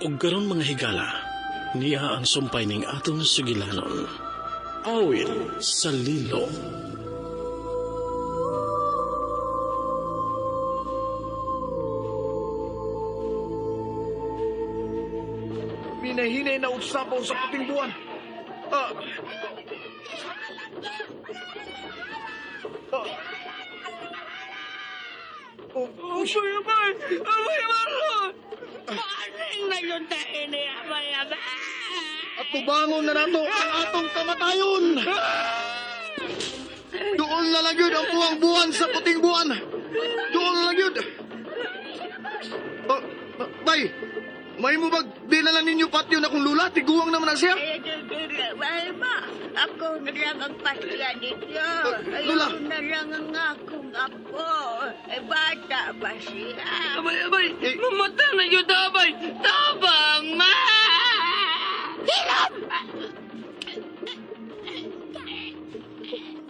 Ug karon, mga higala, niya ang sumpay ning atong sugilanon. Awit sa Lilo. Minahinay na usapaw sa puting buwan. Ah. Ah. Oh, oh, Abay, abay! Abay, Marlon! Paring na yun tayo ni abay, abay! At tubangon na nato ang atong kamatayon. Doon na lang yun ang buwang buwan sa puting buwan. Doon na lang yun. Oh, bay, may mo bag di na lang ninyo patyon akong lula, tiguang naman na siya. Ay, ay, ba? Ako na lang ang pasya dito. Lola. Ayaw na lang ang akong apo. Ay, bata pa siya. Abay, abay! Eh. Mamata na yun, abay! Tabang, ma! Hilom!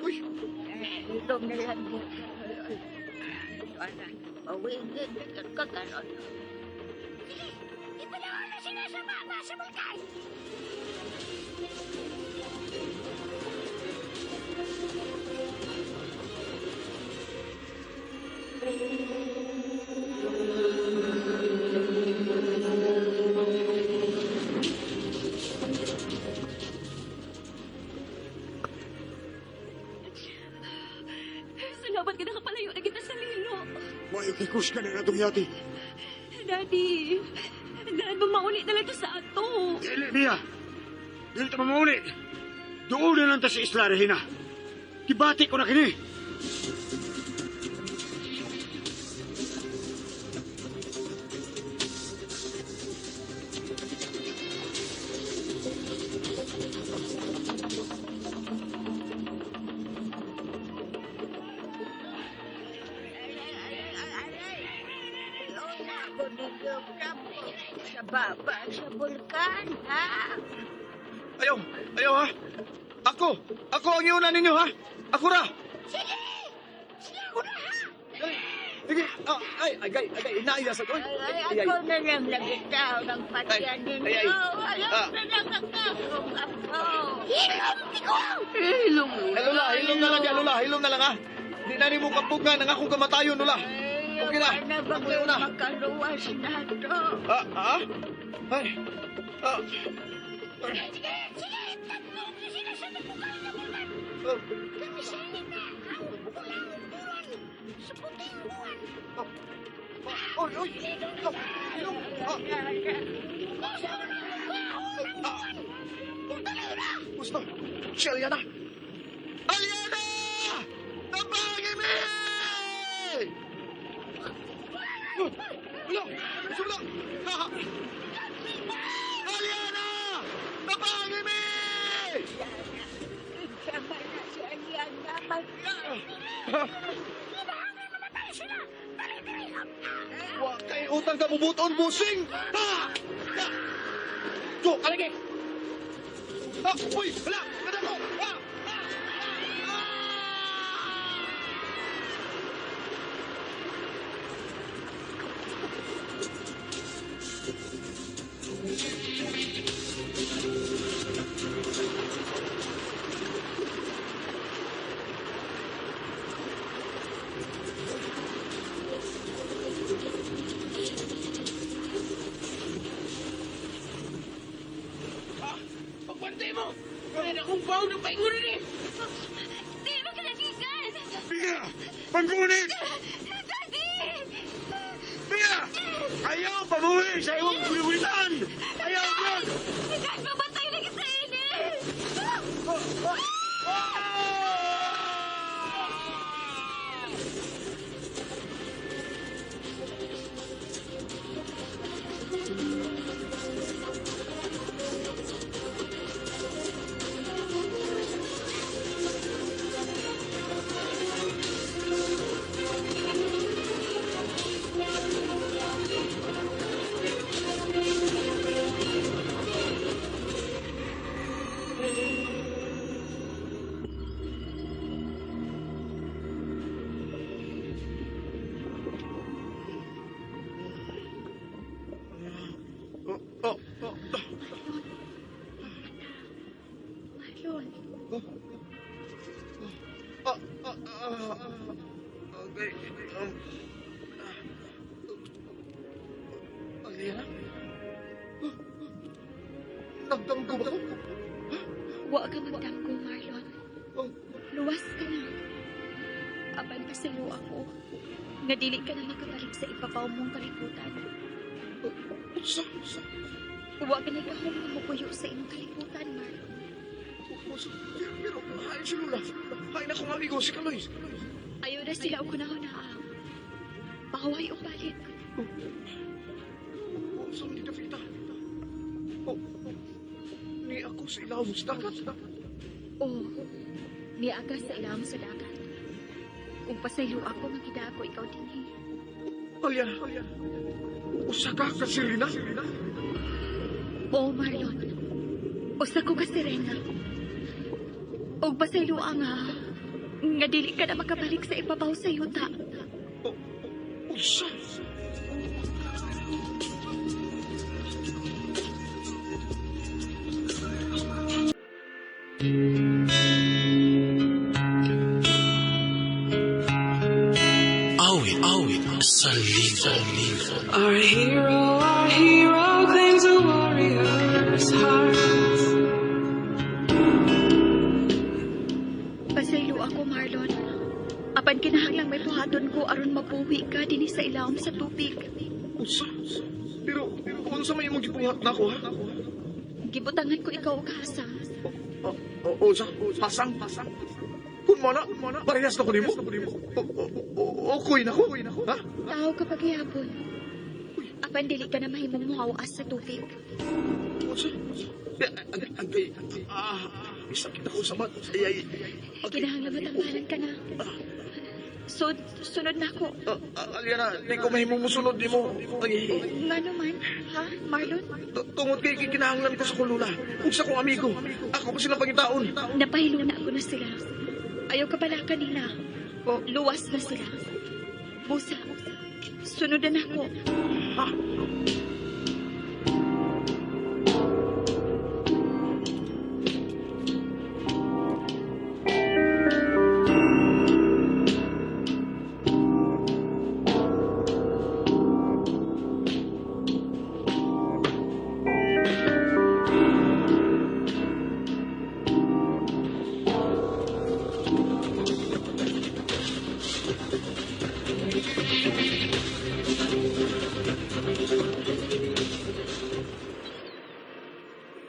Uy, Hilom na lang dito. Ana, mawigit na ka karon. Sige, ipalawan na sila sa baba sa bulkan. Salamat ka nakapalayo na kita sa lilo. Maikikos ka na natong yati. Daddy, Dad, bumauli na lang to sa ato. Dili, Mia. Dili ta mamauli. Doon na lang ta sa Isla Regina. Gibati ko na kini. Una ako ninyo sa baba sa bulkan, ha? Ayaw, ayaw ha. Ako, ako ang iuna ninyo ha. Ako ra. Sige! Sige, ako na, ha? Dali. Sige, ah, ay, ay, ay, ay, inaaya sa ko. Ay, ay, ako na lang nagitaw ng patyan ninyo. Ay, ay. Ayaw Ah. na lang ang akong apo. Hilom, ikaw! Hilom, Eh, Lola, hilom na lang, ya, Lola, hilom na lang ha. Di na nimo kapugan ang akong kamatayon, Lola. Okay na. Ay, na Ako ba yung una. makaluwas na to? Ah, ah? Ay. Ah. Sige, sige, tatlo na sila sa bukal na bulkan. Ah. Kamisanin na ang pulang buwan sa puting buwan. Ah. Oy, oy. Ah, hilom. Ah. Ah. Gusto. Si Aliana. Aliana! Tabangin mi! Wala! Wala! Ah! Aliana! Tabangin mi! Sama na si Aliana, Marlon. Wa kay utang ka mubuton busing. Ha! Ha! Go, alagi. Ah, uy, wala, kada ko. Ah! Ah! Ah! Pagbantay mo! Kaya akong baw ng paingon ni! Di ba kalagigan? Mia! Panggunit! Daddy! Mia! Ayaw pamuwi sa imong buwitan! Ayaw yun! Dad, mamatay lagi sa ini! Nagdamgo ba ko? Wa ka magdamgo, Marlon. Luwas ka na. Apan pasaylo ako nga dili ka na makabalik sa ibabaw mong kalibutan. Unsa? Unsa? Wa ka na gahom nga mopuyo sa imong kalibutan, Marlon. Unsa? Pero, hain si Lula. Hain akong amigo, si Kaloy. Ayaw na sila og hunahunaa. Paway o balik. Unsa man ni Davida? Oh, ni ako sa ilawom sa dagat. Oh, niaga sa ilawom sa dagat. Ug pasaylo ako nga gidako ikaw dinhi. Alyana, usa ka ka sirena? Oh, Marlon. Usa ko ka sirena. Ug pasaylo nga nga dili ka na makabalik sa ibabaw sa yuta. Oh, unsa? Awit, awit sa libo. Our hero claims a warrior's heart. Pasaylo ako, Marlon. Apan kinahanglang may buhaton ko aron mabuhi ka dinhi sa ilawom sa tubig. Unsa? Pero, unsa may imong gibuhat nako, ha? Gibutangan ko ikaw og hasang. Oh, oh, unsa? Pasang? Kung mo na, parehas na ko nimo. Okay na ko. Ha? Tao ka paghihapon. Apan dili ka na mahimong muhawas sa tubig. Unsa? Agay, sakit ako sa mat. Ay, ay, ay. Kinahanglan matambalan ka na. So, sunod na ako. Aliana, di ko mahimong musunod nimo. Ay, Ngano man, ha, Marlon? tungod kay kinahanglan ko sa kulula ug sa kong amigo. Ako pa sila pangitaon. Napahilo na ako na sila. Ayaw ka pala kanila. Oh. Luwas na sila. Busa, sunod na ako. Ha?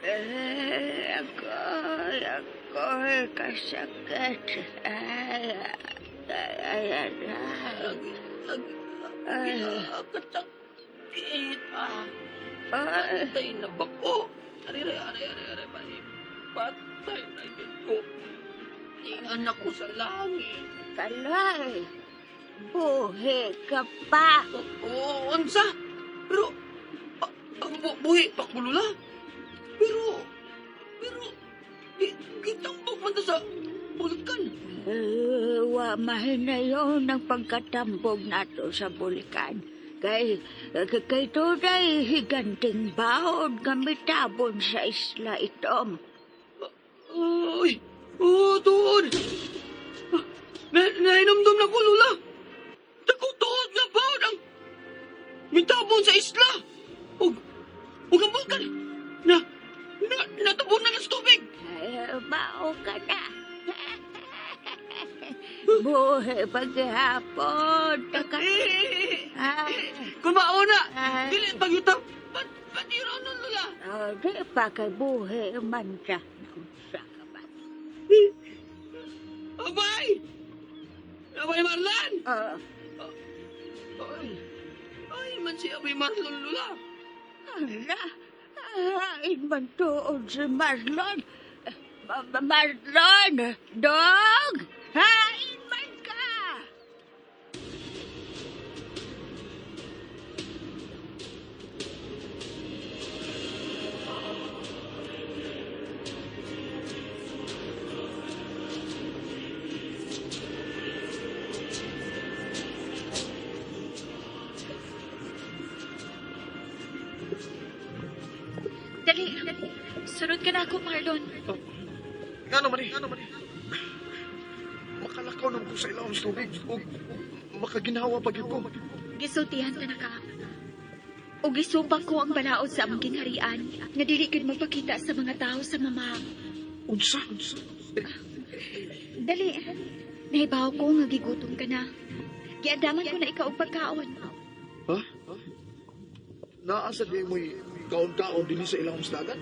Eh, agoy, agoy, kasakit. Ay, ay, ay, ay. Ay, Kasakit, ah. ay. Patay na ba ko? Aray, aray, aray, aray, aray. Patay na yun ko. Tingan ako sa langit. Kaloy, buhi ka pa. Oo, unsa? Pero, ang buhi pa ko, Lola. Pero, gitambok man ta sa bulkan. Eh, wa mahinayon ang pagkatambog nato sa bulkan. Kay, kay tunay higanting baon kami tabon sa isla itom. Ay, oh, tuod. Nahinumdum na ko, Lola. Dako tuod nga baon ang mitabon sa isla. Ug ang bulkan na, natabunan na sa tubig. Ay, mao ka na. Buhi paghihapon. Taka. Ay, Kung mauna, ay. dili pagyuta. Patira nun, Lola. Oh, di pa kay buhi man siya. Naunsa ka ba? Abay! Abay, Marlon! Oh, Ay, ay man si Abay Marlon, Lola. ala, hain man tuod si Marlon. Marlon, dog, hain man ka. Dali, sunod ka na ako, Marlon. Ngano man eh? Makalakaw naman ko sa ilawom sa tubig. Ug makaginhawa pa gyud ko. Gisultihan ka na ka. Ug gisumpa ko ang balaod sa among gingharian nga dili gid magpakita sa mga tao sa mama. Unsa? Dali. Nahibaw ko nga gigutom ka na. Giandaman ko na ikaw og pagkaon. Ha? Naa sa di mo'y kaon-kaon dinhi sa ilang sa dagat?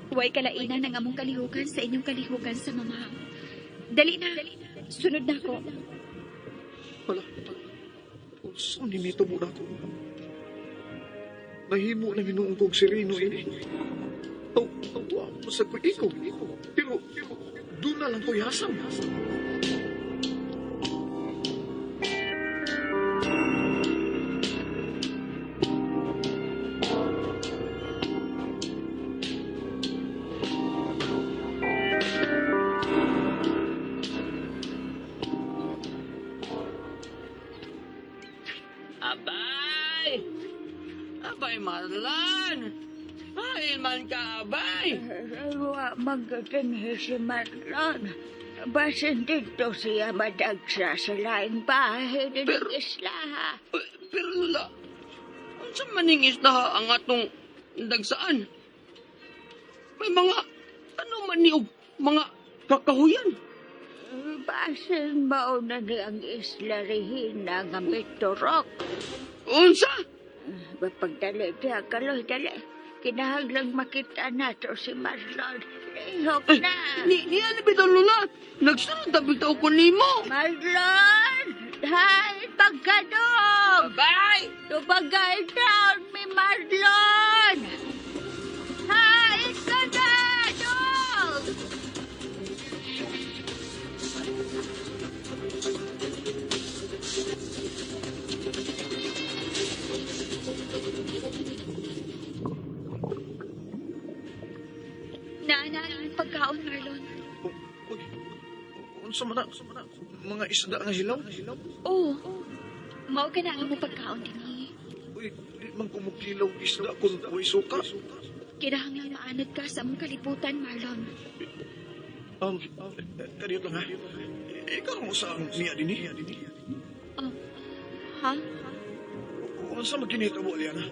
Huwag kalainan ang among kalihukan sa inyong kalihukan sa mama. Dali na. Sunod na ako. Hala. Unsa ni mitubo na ko? Nahimo na hinuong kog sireno ini. Oh, oh, wa sa ko ikaw. Pero, doon na lang ko'y hasang. Abay! Abay, Marlon! Ay, man ka, abay! Wa magatinhi si Marlon. Basin dito siya madagsa sa laing bahay ng isla. ha? Pero Lola, unsa maning isla ang atong dagsaan? May mga, ano man ni og mga kakahuyan? Basin mauna ni ang isla Regina nga miturok. Unsa? Pagdali diya, kaloy, dali. Kinahanglang makita nato si Marlon. Lihok Ay, na. ni ano bitaw, Lola? Nagsunod na bitaw ko nimo. Marlon! Hay, pagkadog! Abay! Tubagay down mi Marlon! Hay, ka na, dog! Naana ang pagkaon, Marlon. Uy, unsa man na? Mga isda nga hilaw? Oo. Mao ka na ang among pagkaon dinhi. Uy, di man kumukilaw isda kung uy suka. Kinahanglan maanad ka sa among kalibutan, Marlon. Kadiyot lang ha. Ikaw ang usa ang niya dinhi. Oh. Ha? Unsa man kinitabo, Liana?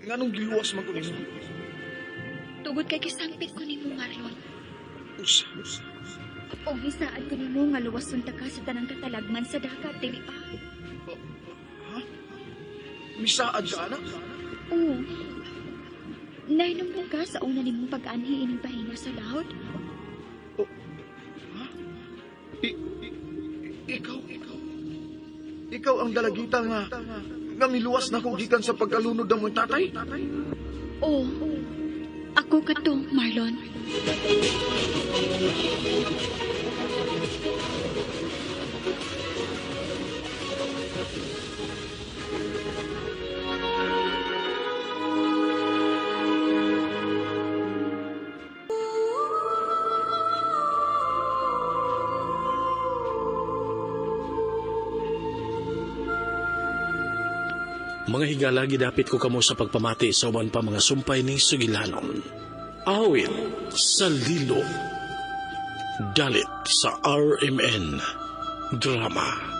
Nganong giluwas man ko nimo? Tugod kay gisampit ko nimo, Marlon. Unsa? Og gisaad ko nimo nga luwason ta ka sa tanang katalagman sa dagat, dili ba? Ha? Misaad ka, anak? Oo. Nainumpong ka sa una nimong pag-anhi ining pahina sa laot? Ha? Ikaw, ikaw. Ikaw ang dalagita nga nga miluwas na ko gikan sa pagkalunod ng mong tatay. Oo. Ako ka to, Marlon. Mga higala, gidapit ko kamo sa pagpamati sa uban pa mga sumpay ni Sugilanon. Awit sa Lilo. Dalit sa RMN Drama.